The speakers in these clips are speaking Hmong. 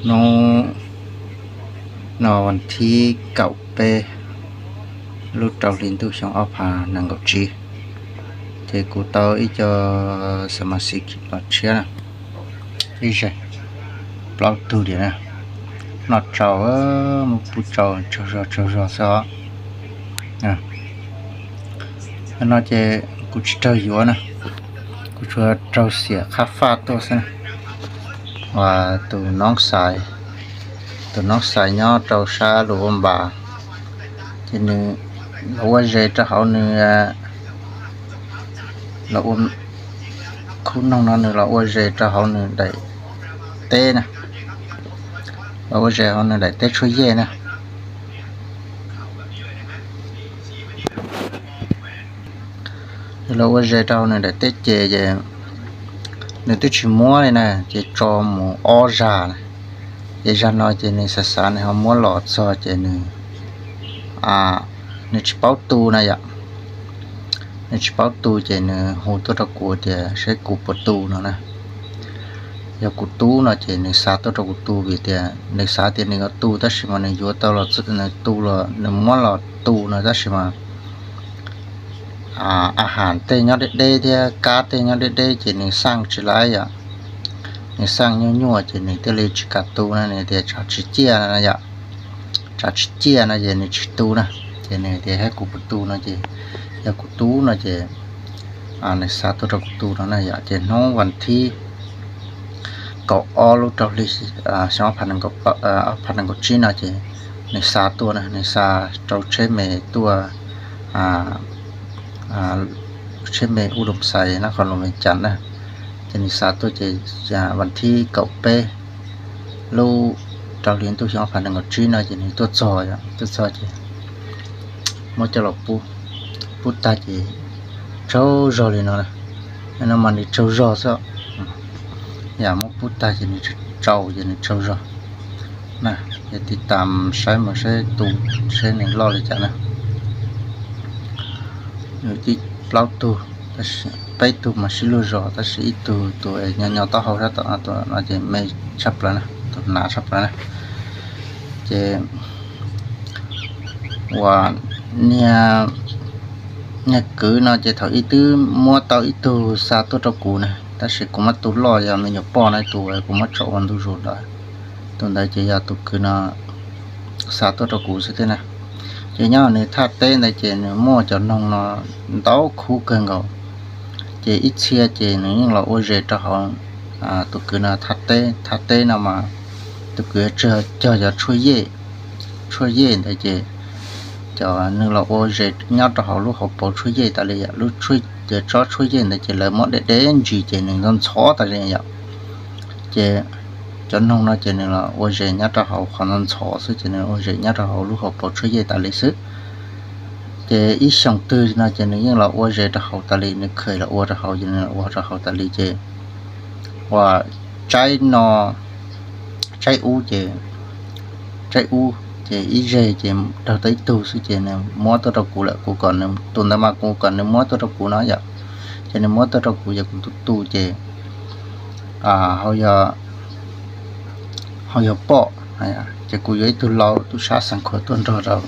Hnub no vas thib kaum peb lub rau hli ntuj xyoo ob phav nees nkaum tsib, ces kuv tau ib co xa mas xis los tshiab na, ib zes plaub tug diam na, noj tsau, mus pub tsau tsaug zog tsaug zog xwb os. No ces kuv tsis raug yuav na, kuv tsuas raug xiam qhab faj tuaj xwb na. Uas tus noob xais, tus noob xais nyob rau sab Luam Ua Npas, ces nws los ua zes rau hauv nws, los ua khub noog no nws los ua zes rau hauv nws daim teb na, los ua zes hauv nws daim teb tshuaj yej na. Nws los ua zes rau hauv nws daim teb ces, ces nws twb tsis muab li na, ces tso mus ob zag na. Ces zag no ces nws xav xav nws ho muab los txog ces nws, nws tsis paub tu na yom. Nws tsis paub tu ces nws hu tuaj rau kuv tias seb kuv puas tu no na. Yog kuv tu no ces nws xa tuaj rau kuv tu vim tias nws xav tias nws yuav tu tab sis mas nws yuav tau los, nws tu los, nws muab los tu no tab sis mas a has tej nyob deb deb thiab kab tej nyob deb deb ces nws xaj tsis laib yom. Nws xaj nyuaj nyuaj ces nws thiaj li tsis kam tu na, nws tias tsam tsis ciaj no yom. Tsam tsis ciaj no ces nws tsis tu na. Ces nws tias seb kuv puas tu no ces, yog kuv tu no ces nws xa tuaj rau kuv tu no na yom. Ces hnub vas thib kaum ob lub rau hli xyoo ob phav nees nkaum tsib no ces nws xa tuaj na, nws xa rau tsheb me tuaj, tsheb me Ub Loos Xais na, qhov Loos Me Cas na. Ces nws xa tuaj ces vas thib kaum peb lub rau hli ntuj xyoo ob phav nees nkaum tsib no ces nws tuaj txog, tuaj txog ces muab coj los pub, pub tag ces tsaug zog li no, no mas nws tsaug zog xwb. Yam muab pub tag ces nws tsau ces nws tsaug zog na. Ces tiv tam saib mus saib tu, saib nws loj li cas na. Nws tib plaub tug, peb tug mas sib luag zos tab sis ib tug tus nyob nyob taub hau sab tom no ces me tshaj plaws na, tus hnav tshaj plaws na. Ces uas niag, niag kwv no ces thaum ub twb muab tau ib tug xa tuaj rau kuv na, tab sis kuv muab tus loj yog me nyuam poj na, tus kuv muab tso ua ntu zus lawm. Tus ntawd ces yog tus kwv no xa tuaj rau kuv xwb thiab na. Ces nyob nws thaj teb ntawd ces nws muaj cov noog no ntau khub kawg nkaus. Ces ib txhia ces nws yeej los ua zes rau hauv tus kwv no thaj teb, thaj teb no mas tus kwv tsuas cog cov tshuaj yej, tshuaj yej ntawd ces cov nws los ua zes nyob rau hauv lub hauv paus tshuaj yej tas li, lub, cov tsob tshuaj yej ntawd ces lawv muab deb deb ntsis ces nws ntxhov ntxhov tas li yom. Ces cov noog no ces nws los ua zes nyob rau hauv qhov ntxhov ntxhov xwb ces nws ua zes nyob rau hauv lub hauv paus tshuaj yej tas li xwb. Ces ib xyoos twg no ces nws yeej los ua zes rau hauv tas li, nws kheev los ua rau hauv ces nws los ua rau hauv tas li ces uas tsaib no, tsaib ub ces, tsaib ub ces ib zeg ces raug tau ib tug xwb ces nws muab tuaj rau kuv lawm, kuv kom nws, tus ntawd mas kuv kom nws muab tuaj rau kuv no yom. Ces nws muab tuaj rau kuv ces kuv tus tu ces hauv yog pom, ces kuv yuav ib tug lau tub sab xeev khuav tuaj nrog rau,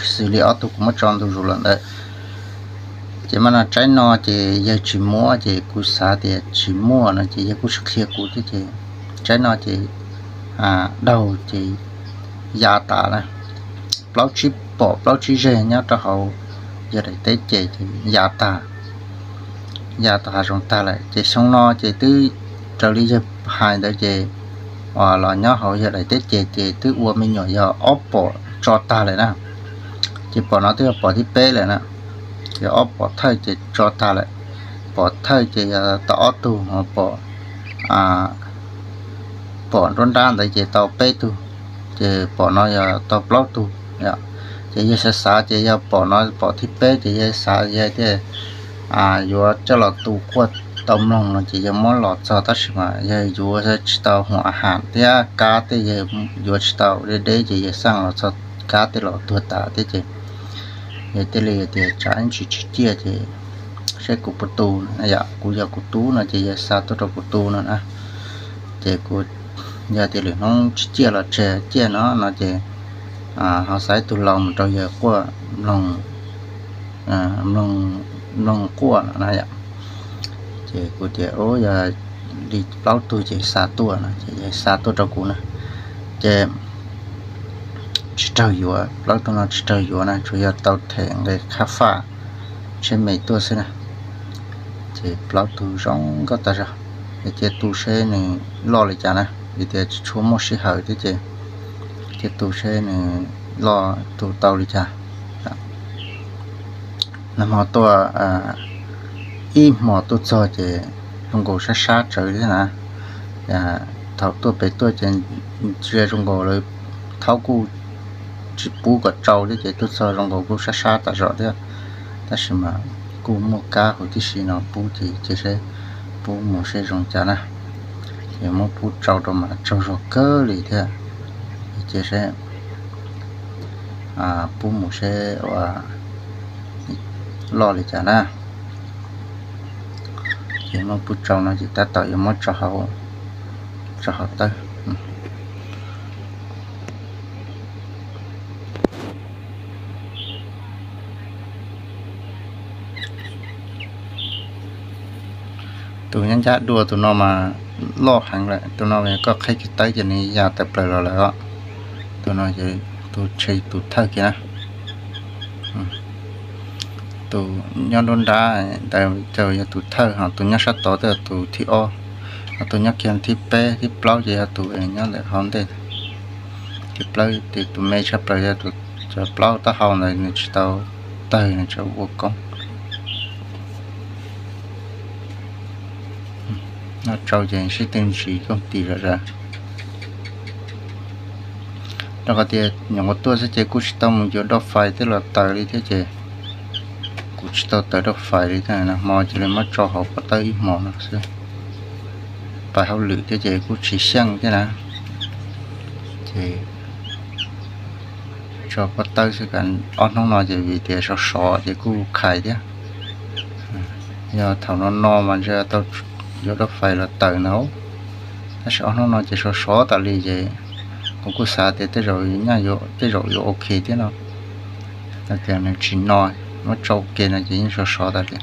xws li ob tug kuv muab tso ntu zus los ntawd. Ces mas no tsaib no ces yawg tsis muab ces kuv xav tias tsis muaj no ces yawg kuj tsis qhia kuv thiab ces tsaib no ces daug ces ya tas na, plaub tsib pom plaub tsib zeg nyob rau hauv yawg daim teb ces ces ya tas, ya tas hav zoov tag lawm. Ces xyoo no ces twb raws li yawg hais ntawd ces uas los nyob hauv yawg daim teb ces ces twb ua me nyuam yog ob pom tso tag lawm na. Ces pom no twb yog pom thib peb lawm na. Ces ob pom thawj ces tso tag lawm, pom thawj ces yog tau ob tug, pom, pom nruab nrab ntawd ces tau peb tug, ces pom no yog tau plaub tug. Ces yawg xav xav ces yog pom no pom thib peb ces yawg xav yawg thiaj yuav coj los tu quaj tau mloog no ces yawg muab los txog tab sis mas yawg yuav tsis tau hua a has thiab kab tej yawg yuav tsis tau deb deb ces yawg xaj los txog kab tej los tuag tas thiab ces yawg thiaj li tias tsam ib ntsis tsis ciaj ces seb kuv puas tu, yam kuv yog kuv tub no ces yawg xa tuaj rau kuv tu no na. Ces kuv Yog tias lwm hnub tsis ciaj los tseg, ciaj no no ces ho xa ib tug laus mus rau yawg quaj mloog, mloog quaj no na yom. Ces kuv tias, Ub, yog li plaub tug ces xa tuaj no, ces xa tuaj rau kuv na. Ces tsis raug yuav, plaub tug no tsis raug yuav na, tsuas yog tau them nqe khab faj tsheb me tuaj xwb na. Ces plaub tug zoo nkauj tag zog, es cia tu seb nws loj li cas na, vim tias tsis tshua muaj sij hawm thiab ces cia tu seb nws loj tu tau li cas. Nag hmo tuaj, ib hmos tuaj txog ces zoo nkaus sab sab tsawv thiab na. Thaum tuaj pem tuaj ces zoo nkaus lawv thaub kuj tsis pub kom tsau thiab ces tuaj txog zoo nkaus kuj sab sab tas zog thiab. Tab sis mas kuj muaj kab huv tib si no pub ces cia seb pub mus seb zoo cas na. Ces muab pub tsau rau mas tsaug zog kawg li thiab. Cia seb pub mus seb ua loj li cas na. Ces muab pub tsau no ces tab tom yuav muab tso hauv tawb. Tus nyab ncaj dua tus no mas loj heev lawm, tus no koj qheb kiag tawb ces nws ya tawm plaws los lawm os. Tus no ces tus tshe tus thawj kiag na. Tus nyob nruab nrab ntawd ces yog tus thawj, ho tus nyob sab tod twb yog tus thib ob, ho tus nyob kiag thib peb thib plaub ces yog tus nyob ntawm hauv ntej. Thib plaub ces tus me tshaj plaws yog tus plaub taub hau ntawd, nws tsis tau tawg, nws tsuas ua koob. Noj tsau ces sib tw ntsis kooj tis zom zaws. Rau qhov tias nyuam qhuav tuaj xwb ces kuj tsis tau mus yuav doj fais tej los taws li thiab ces kuv tsis tau taws doj fais li thiab. Nag hmo cia li muab tso hauv pob tawb ib hmos no xwb, pais hauj lwm thiab ces kuj tsis xyeej thiab na. Ces tso pob tawb xwb, ob hnub no ces vim tias sov sov ces kuj khais thiab. Yog thaum no no mas ntshe tau yuav doj fais los taws ntag, tab sis ob hnub no ces sov sov tas li ces kuv kuj xav tias tej zaum nyaj yuav, tej zaum yuav ok thiab no. Tias nws tsis no, muab tsau ke no ces yeej sov sov tas li.